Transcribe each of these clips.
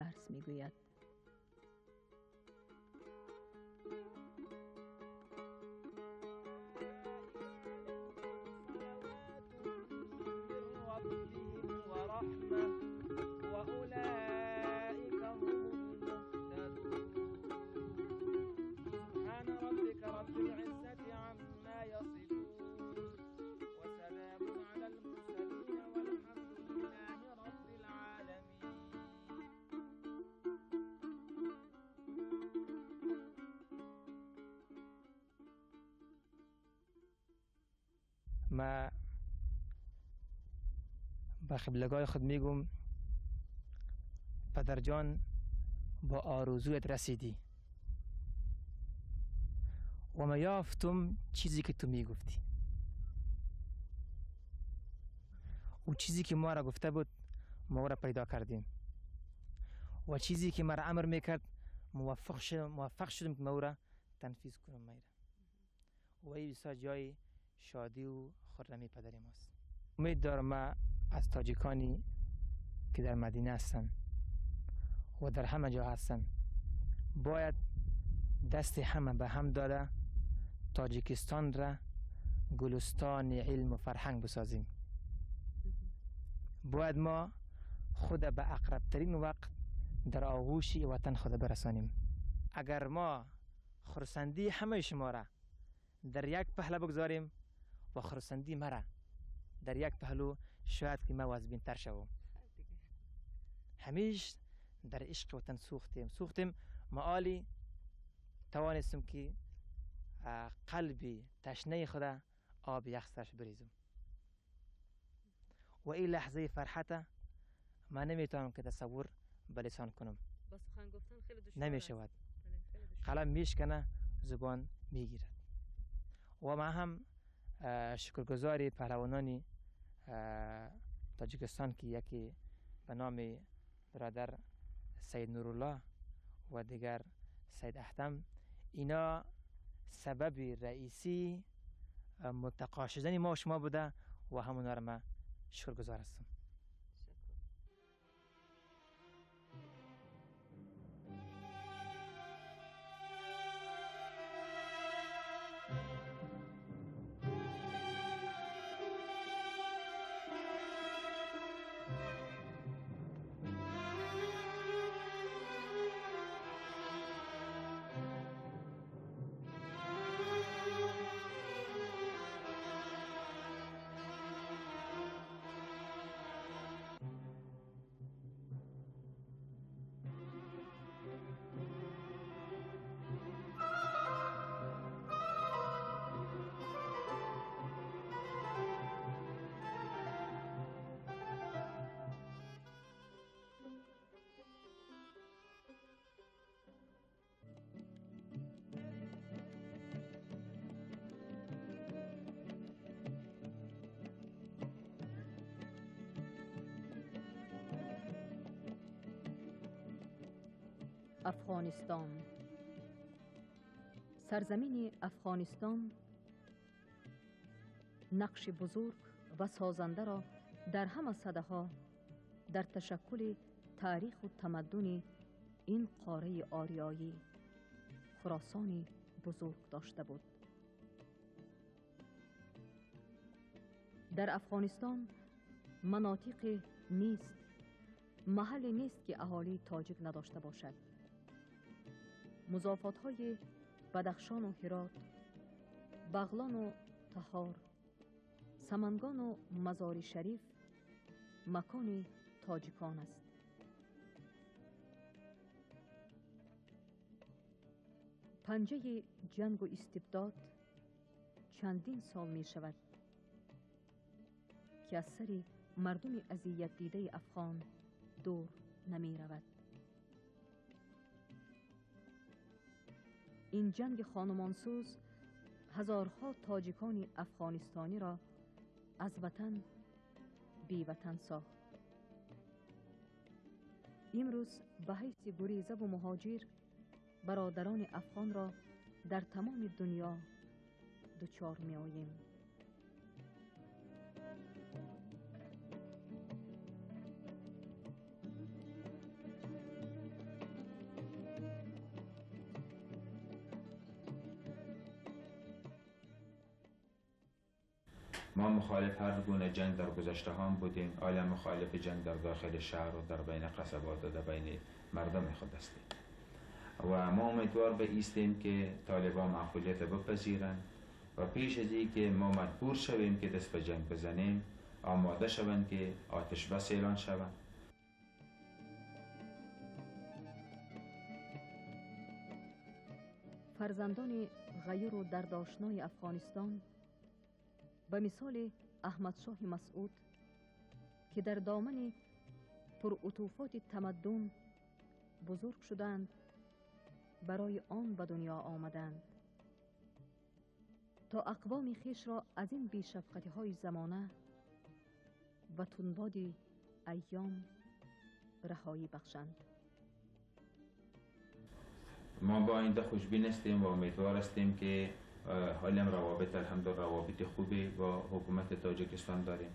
درس میگوید. ما به قبلگاه خود میگم پدرجان با آرزویت رسیدی و ما یافتم چیزی که تو میگفتی و چیزی که ما را گفته بود ما را پیدا کردیم و چیزی که مرا امر میکرد موفق شدم که ما را تنفیذ کنم میره و این بسیار جای شادی و خرمی پدر ماست. امید دارم ما از تاجیکانی که در مدینه هستند و در همه جا هستند باید دست همه به هم داده تاجیکستان را گلستان علم و فرهنگ بسازیم. باید ما خود به اقربترین وقت در آغوش وطن خود برسانیم. اگر ما خرسندی همه شما را در یک پهلو بگذاریم و خرسندی مرا در یک پهلو، شاید که ما وزبین تر شوم. همیش در عشق وطن سوختیم. معالی توانستم که قلبی تشنه خدا آب یخ سرش بریزم و این لحظه فرحته من نمیتونم که تصور به لسان کنم. با سخن گفتن خیلی دشوار نمیشود. قلم میشکنه، زبان میگیرد. و من هم شکرگزار پهلوانان تاجیکستان که یکی به نام برادر سید نورالله و دیگر سید احتم، اینا سبب رئیسی متقاعد شدن ما و شما بوده و همونا را من شکرگزار هستم. افغانستان، سرزمین افغانستان نقش بزرگ و سازنده را در همه سده‌ها در تشکل تاریخ و تمدن این قاره آریایی خراسان بزرگ داشته بود. در افغانستان مناطق نیست، محل نیست که اهالی تاجیک نداشته باشد. مضافات‌های بدخشان و هرات، بغلان و تخار، سمنگان و مزار شریف مکان تاجیکان است. پنجه جنگ و استبداد چندین سال می شود که از سر مردم اذیت دیده افغان دور نمی رود. این جنگ خانمانسوز هزارها تاجیکان افغانستانی را از وطن بی وطن ساخت. امروز به حیث گریزه و مهاجر برادران افغان را در تمام دنیا دچار می آییم. ما مخالف هر گونه جنگ در گذشته هم بودیم، حالا مخالف جنگ در داخل شهر و در بین قصبات و در بین مردم خود هستیم و ما امیدوار به ایستیم که طالبان معقولیت بپذیرند و پیش از اینکه ما مجبور شویم که دست به جنگ بزنیم آماده شوند که آتش بس اعلان شوند. فرزندان غیور و دردآشنای افغانستان به مثال احمدشاه مسعود که در دامن پرعطوفات تمدن بزرگ شدند، برای آن به دنیا آمدند تا اقوام خویش را از این بی‌شفقتی های زمانه و تندباد ایام رهایی بخشند. ما با آینده خوشبین هستیم و امیدوار هستیم که حالا روابط الحمدلله روابط خوبی با حکومت تاجیکستان داریم.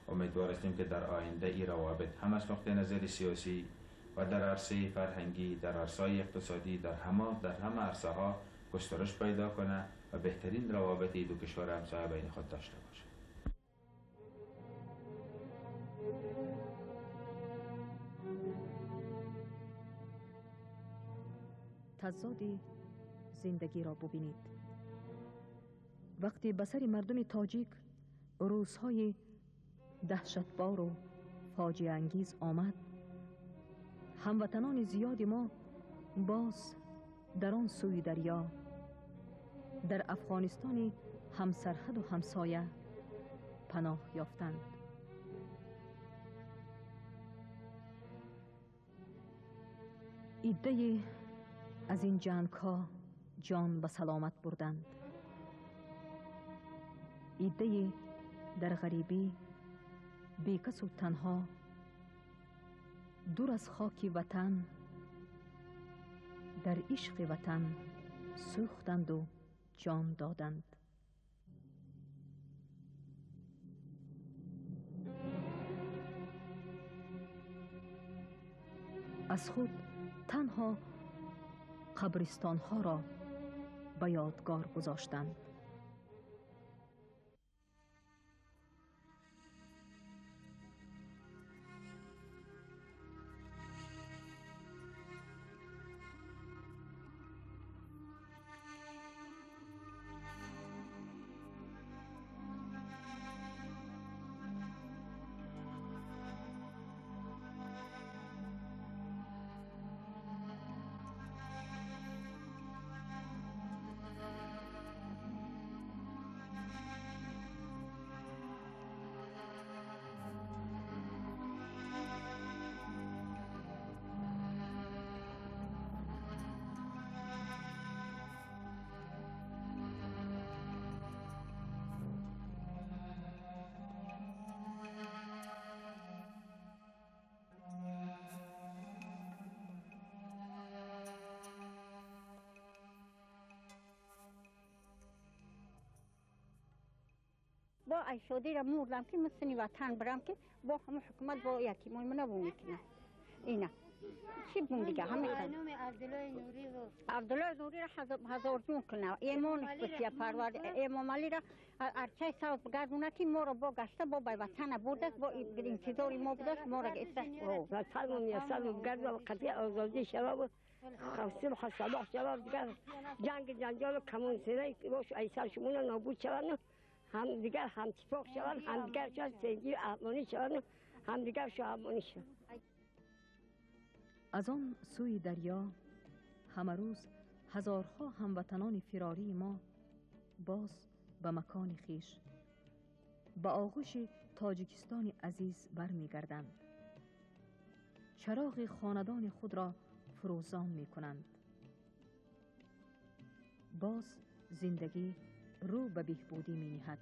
امیدوار هستیم که در آینده این روابط هم از نقطه نظر سیاسی و در عرصه فرهنگی، در عرصه اقتصادی، در همه عرصه ها گسترش پیدا کنه و بهترین روابط دو کشور همسایه بین خود داشته باشه. تضاد زندگی را ببینید. وقتی به سر مردم تاجیک روزهای دهشتبار و فاجعه انگیز آمد، هموطنان زیاد ما باز در آن سوی دریا، در افغانستان همسرحد و همسایه پناه یافتند. عده‌ای از این جنگ ها جان به سلامت بردند، عده‌ای در غریبی بیکس و تنها دور از خاک وطن در عشق وطن سوختند و جان دادند. از خود تنها قبرستان ها را به یادگار گذاشتند. با ایشادی را مردم که مثل وطن برم که با همه حکومت با یکی ما نبود میکنه اینا چی بون دیگه همه عبدالله نوری را هزار جون کنه ایمانش بسیار پرورد امام علی را ارچه ساز بگردونه که ما را با گشته با به وطن برده با انتظار ما بودست ما را گشته سلم یا سلم گرد و قضیه آزادی شباب خواستیم صباح شباب دیگر جنگ جنجال و کمون سینه باش ایسر شمون نابود شوند، هم دیگر هم اتفاق شوند، هم دیگر شوند سنگی امانی شوند، هم دیگر شو امانی شوند. از آن سوی دریا همه روز هزارها هموطنان فراری ما باز به مکان خویش، به آغوش تاجیکستان عزیز برمیگردند. چراغ خاندان خود را فروزان میکنند. باز زندگی رو به بهبودی می نهد.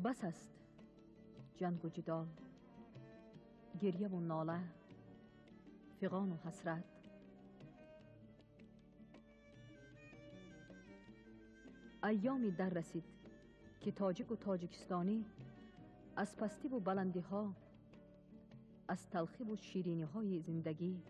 بس است جنگ و جدال، گریه و ناله، فغان و حسرت. ایامی در رسید که تاجیک و تاجیکستانی از پستی و بلندی ها، از تلخی و شیرینی های زندگی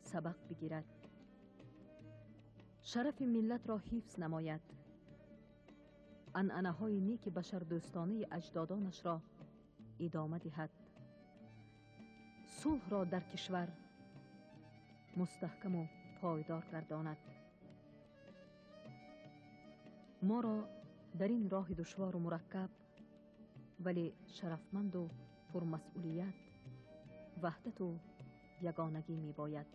سبق بگیرد، شرف ملت را حفظ نماید، Анъанаҳои неки башардӯстонаи аҷдодонашро идома диҳад, сулҳро дар кишвар мустаҳкаму пойдор гардонад. Моро дар ин роҳи душвору мураккаб, вале шарафманду пурмасъулият ваҳдату ягонагӣ мебояд.